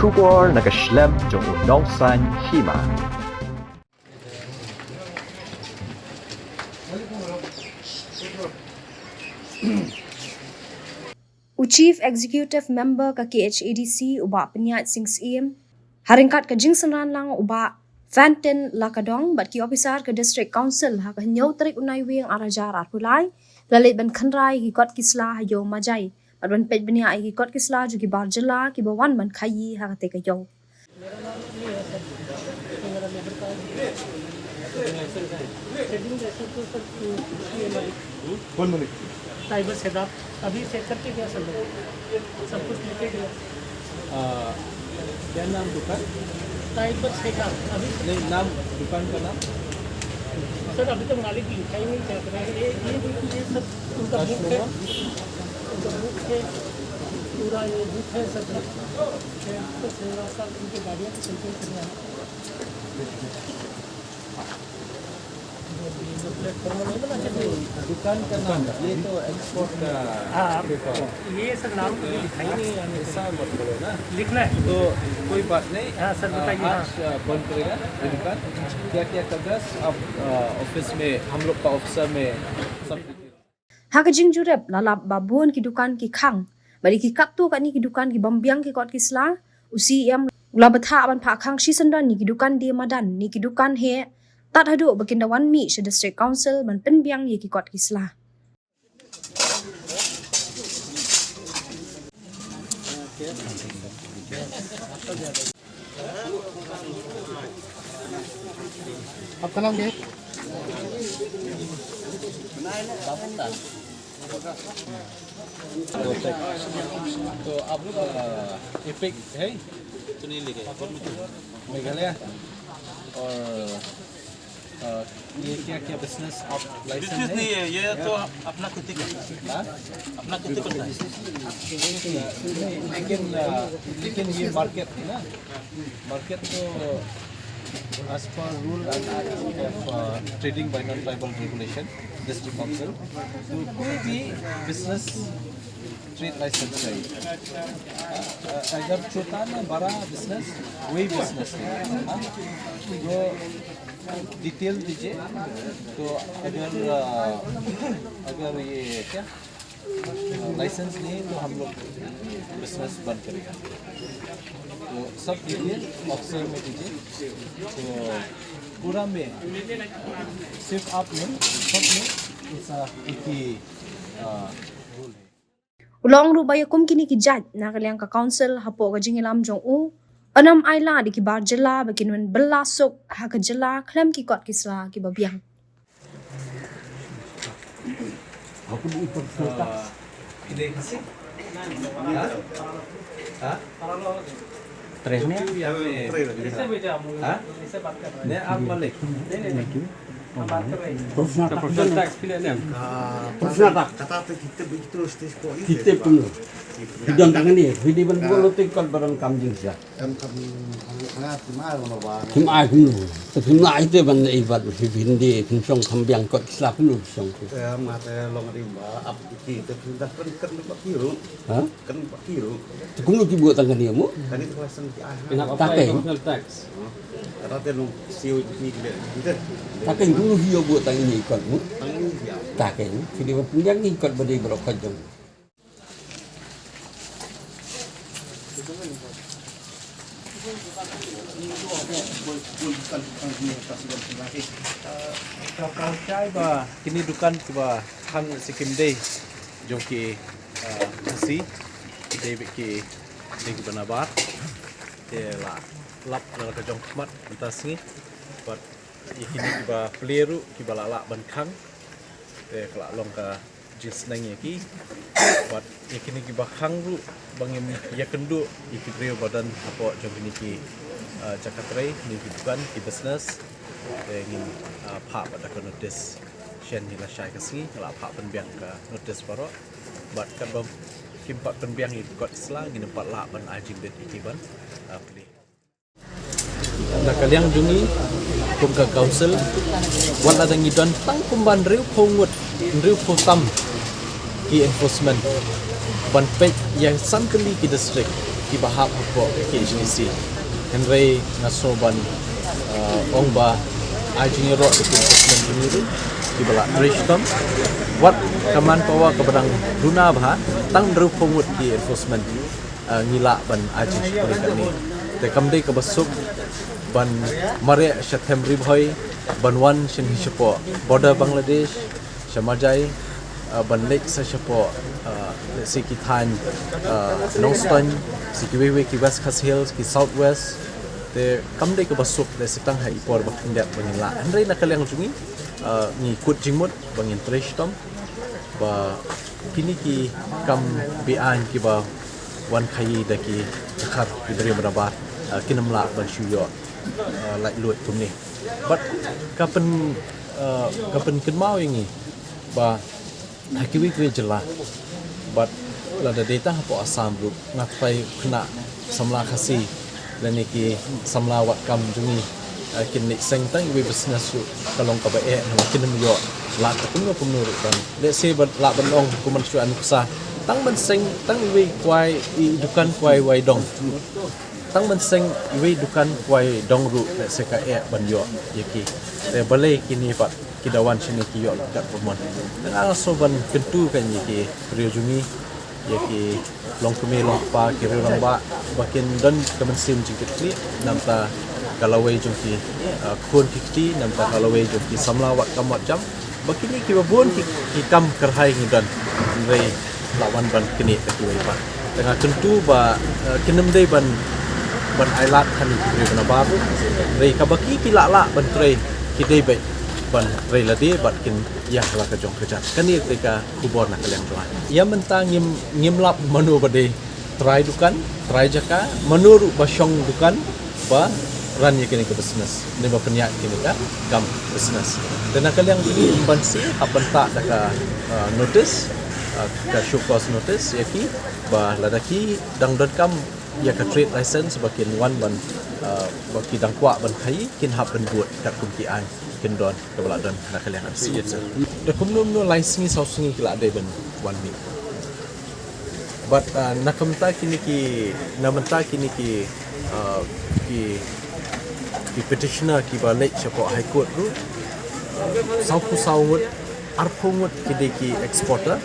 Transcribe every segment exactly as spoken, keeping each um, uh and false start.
Khubor na ka shlem jong u nongsan hima. U Chief Executive Member ka K H A D C, u Bah Pynïaid Sing Syiem, ha ryngkat ka jingsynran lang u Bah Fantin Lakadong bad ki ophisar ka District Council ha ka hynñiew tarik u Naiwieng ar hajar arphew lai, la leit ban khynra ïa ki kot ki sla ha Ïew Majai bad ban peit bniah ïa ki kot ki sla jong ki bar jylla kiba wan ban khaïi ha katei ka ïew. मेरा नाम नहीं है सर, ये मेरा लेबर कार्ड है। ट्रेडिंग लाइसेंस तो सर, ये हमारी कौन बने? साइबर सेदा अभी चेक करके गया सर, सब कुछ लेके गया। आ, क्या नाम दुकान? साइबर सेदा अभी। नहीं, नाम दुकान का नाम? सर, अभी तो मालिक लिखा ही नहीं, क्या करेंगे? ये, ये देखिए सर, उनका बुक है। कस्टमर? उनका बुक है, पूरा ये बुक है सर। दुकान का नाम, ये तो एक्सपोर्ट का हाँ, पेपर। ये सर नाम तो दिखाई नहीं है हमें। ऐसा मत बोलो ना। लिखना है। तो कोई बात नहीं। हाँ सर, बताइए, हाँ। आज, अ, बंद करेगा ये दुकान। क्या क्या कागज आप, अ, ऑफिस में, हम लोग का ऑफिसर में सब Ha ka jingjurip la lap ba bun ki dukan ki khang bad ïa ki katto katne ki dukan ki bym biang ki kot ki sla. U C E M u la bthah ban phah khang shisyndon ïa ki dukan die madan ne ki dukan heh tad haduh ba kin da wan mih sha District Council ban pynbiang ïa ki kot ki sla. आपका नाम क्या है? तो आप लोग, अ, एपिक है? मेघालय। और, अ, ये क्या क्या बिजनेस आप लाइसेंस बिजनेस है? नहीं है, ये तो अपना खुद ही का। हाँ? अपना खुद ही करता है। लेकिन, अ, लेकिन ये मार्केट है ना, मार्केट तो as per rule and act of, uh, trading by non-tribal regulation, district council, तो कोई भी बिजनेस ट्रेड लाइसेंस चाहिए। अ, अगर छोटा ना बड़ा बिजनेस, वही बिजनेस है। हाँ? तो डिटेल दीजिए। तो अगर, अ, अगर ये क्या लाइसेंस नहीं है तो हम लोग बिजनेस बंद करेगा। तो सब डिटेल ऑफिसर में दीजिए। तो पूरा में सिर्फ आप नहीं, सब में ऐसा एक ही, अ, रूल है। U la ong ruh ba ïa kum kine ki jait na ka liang ka council hapoh ka jingïalam jong u, yn ym ailad ïa ki bar jylla ba kin wan bylla suk ha ka jylla khlem ki kot ki sla kiba biang. Tres ne? हाँ? नहीं, आप मालिक। Professional tax. Professional tax. Kata tu kita begitu terus terus kau ni. Kita pun. Hidon tangan ni, hidi ban buat lo tu kau barang kam jing sia. Em kam, kam, kam, kim ai lo ba. Kim ai kum lo. Te kim lai te ban i bat hi hindi kim song kam biang kot ki sla kum lo song. Em ngate long rim ba ap ki te kim dah kan kan ba kiru. Ha? Kan ba kiru. Te kum lo ki buat tangan ni mo? Kan itu pasang ki ai. Ina ta keng. Tax. Kata te long siu ni ki le. Kita. Ta keng kum lo hiu buat tangan ni kot mo? Tangan ni ya. Ta keng. Kini ba pyndiang ni kot ba dei ba rok kot jong. Ka pyrshah ba kine dukan kiba khang sha kim dei jong ki, ah, Khasi, dei bad ki dei kiba nabar. Te la lap na la ka jong khmat mynta sngi. Bad ïa kine kiba plie ruh kiba la lah ban khang. Te ka la long ka jingsneng ïa ki. Bad ïa kine kiba khang ruh ba ngim ïakynduh ïa ki briew ba don hapoh jong kine ki, ah, jaka trei, kine ki dukan, ki business. Te ngin, ah, phah pat da ka notis. Shen ngi la shai ka sngi, la phah pynbiang ka notis baroh. Bad katba kim pat pynbiang ïa ki kot sla, ngin pat lah ban ai jingbit ïa ki ban, ah, plie. Na ka liang jong ngi kum ka council, wat la dang ngi don tang kumba hynriewphew ngut, hynriewphew tam ki enforcement ban peit ïa san tylli ki district. Kiba hap hapoh K H A D C. Hynrei nga sngew ban, uh, ong ba ai jingïaroh ïa ki enforcement jong ngi ruh kiba la trei shitom. Wat ka manpower kaba dang duna bha, tang hynriewphew ngut ki enforcement, uh, ngi lah ban ai jingshakri katne. Te kam dei kaba suk ban mareh sha them Ri Bhoi, ban wan shane shapoh border Bangladesh, sha Majai, uh, ban leit sa shapoh, uh, lehse ki thaiñ, uh, Nongstoiñ, sa kiwei kiwei ki West Khasi Hills, ki South West. Te kam dei kaba suk lehse tang ha i por ba khyndiat ba ngin lah. Hynrei na ka liang jong ngi, uh, ngi kut jingmut ba ngin trei shitom ba kine ki kam beaiñ kiba wan khaii da ki dkhar ki briew ba nabar, uh, kin ym lah ban shu ïoh, uh, laitluid kumne. Bad ka pyn, uh, ka pynkynmaw ïa ngi ba ha kiwei kiwei jylla, bad lada dei tang hapoh Assam ruh, nga tharai khynnah samla Khasi lane ki samla wad kam jong ngi, uh, kin leit seng tang iwei business ruh ka long kaba eh, namar kin ym ïoh lad kumno kumno ruh ban. Lehse ban lah ban ong kum ban shu ai nuksa, tang ban seng tang iwei kwai, i dukan kwai wai dong. Tang ban seng iwei dukan kwai dong ruh lehse ka eh ban ïoh ïa ki. Te balei kine pat ki da wan shane ki ïoh lut katba mon. Te nga sngew ban kyntu kan ïa ki briew jong ngi, ïa ki longkmie longkpa, ki rangbah, ba kin don ka mynsiem jingkitkhlieh na bynta ka lawei jong ki, uh, khun ki kti, na bynta ka lawei jong ki samla wad kam wad jam. Ba kine kiba bun ki, ki kam kyrhai ngi don, hynrei la wan ban knieh ka kiwei pat. Te nga kyntu ba, eh, kin ym dei ban, ban ailad ha ki briew ba nabar ruh. Hynrei kaba ki, ki lah lah ban trei, ki dei beit ban trei lade bad kin ïaid la ka jong ka jait. Kane te ka khubor na ka liang jong nga. Ïa mynta ngim, ngim lap mano ba dei trai dukan, trai jaka, mano ruh ba shong dukan ba run ïa kane ka business, ne ba pynïaid kane ka kam business. Te na ka liang jong ngi, ym ban shu hap ban tah da ka, uh, notice, uh, ka show cause notice ïa ki, ba lada ki dang donkam ïa ka trade license ba kin wan ban, uh, ba ki dang kwah ban khaii, kin hap ban bud katkum ki aiñ kin don, kaba la don na ka liang ka business. Te kumno kumno lai sngi saw sngi ki la dei ban wan mih. Bad, ah, na ka bynta kine ki, na bynta kine ki, ah, ki, ki petitioner kiba leit shapoh High Court ruh, ah, sawphew saw ngut, arphew ngut ki dei ki exporter,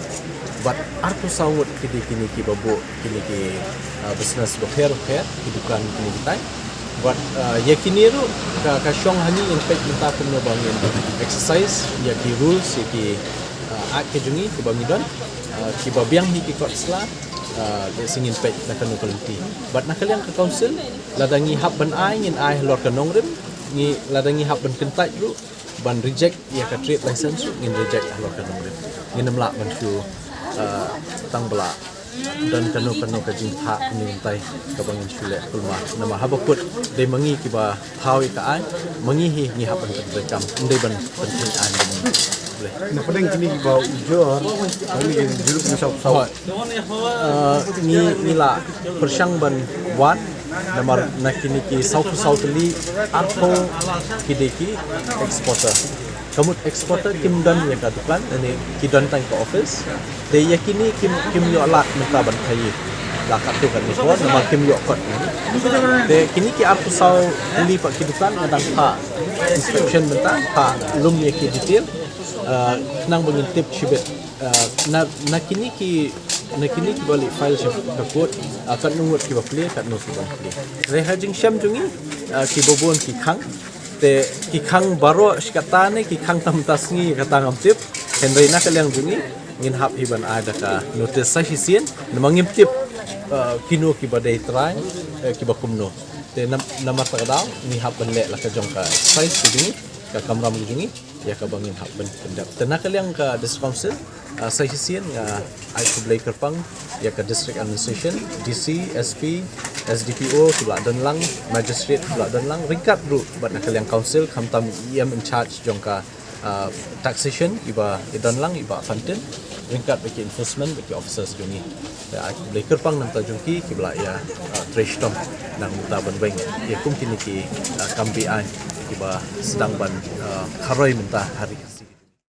bad arphew saw ngut ki dei kine kiba buh kine ki, ah, business bapher bapher, ki dukan kine kitai. Bad, ah, ïa kine ruh ka, ka shong ha ngi ngin peit mynta kumno ba ngin exercise ïa ki rules, ïa ki, ah, act ki jong ngi kiba ngi don, ah, kiba biang hi ki kot sla, ah, lehse ngin peit na kano ka lynti. Bad na ka liang ka council, lada ngi hap ban ai, ngin ai halor ka nongrim, ngi, lada ngi hap ban kyntait ruh, ban reject ïa ka trade license ruh, ngin reject halor ka nongrim. Ngin ym lah ban shu, ah, tang ba la don kano kano ka jingthaw kumne kumtai kaba ngin shu leh kulmar. Namar haba kut dei ma ngi kiba thaw ïa ka aiñ, ma ngi hi ngi hap ban pyntrei kam, ym dei ban pyntrei aiñ ba ngi. Boleh. Na pdeng kine kiba ujor, kine ki jurip ni sawphew saw. Hooid. Ah, ngi, ngi la pyrshang ban wad, namar na kine ki sawphew saw tylli, arphew ki dei ki exporter. Ka mut exporter kim don ïa ka dukan, ne ki don tang ka office. Te ïa kine kim, kim ïoh lad mynta ban khaii. La katto katne por, namar kim ïoh kot. Te kine ki arphew saw tylli pat ki dukan, nga dang phah inspection mynta, phah lum ïa ki detail. Ah, khnang ba ngin tip shibit. Ah, na, na kine ki, na kine kiba leit file sha ka court, ah, katno ngut kiba plie, katno kiba plie. Hynrei ha jingshem jong ngi, ah, kiba bun ki khang. Te ki khang baroh shi katta ne ki khang tang mynta sngi, kata ngam tip. Hynrei na ka liang jong ngi, ngin hap hi ban ai da ka notice sa shisien, namar ngim tip, ah, kino kiba dei trai, eh, kiba kumno. Te nam-, namar kata ka daw ngi hap ban leh la ka jong ka exercise ka jong ngi, ka kamram ka jong ngi, ïa kaba ngin hap ban pyndep. Te na ka liang ka District Council, ah, sa shisien nga ai khublei kyrpang ïa ka District Administration, D C, S P, S D P O, kiba la don lang, Magistrate kiba la don lang, ryngkat ruh bad na ka liang Council, khamtam E M in charge jong ka, ah, Taxation, iba i don lang, i Bah Fantin, ryngkat bad ki enforcement, bad ki officers jong ngi. Te ai khublei kyrpang na ka bynta jong ki, kiba la ïa, ah, trei shitom na ka bynta ban weng ïa kum kine ki, ah, kam beaiñ kiba sdang ban, ah, kharoi mynta ha ri.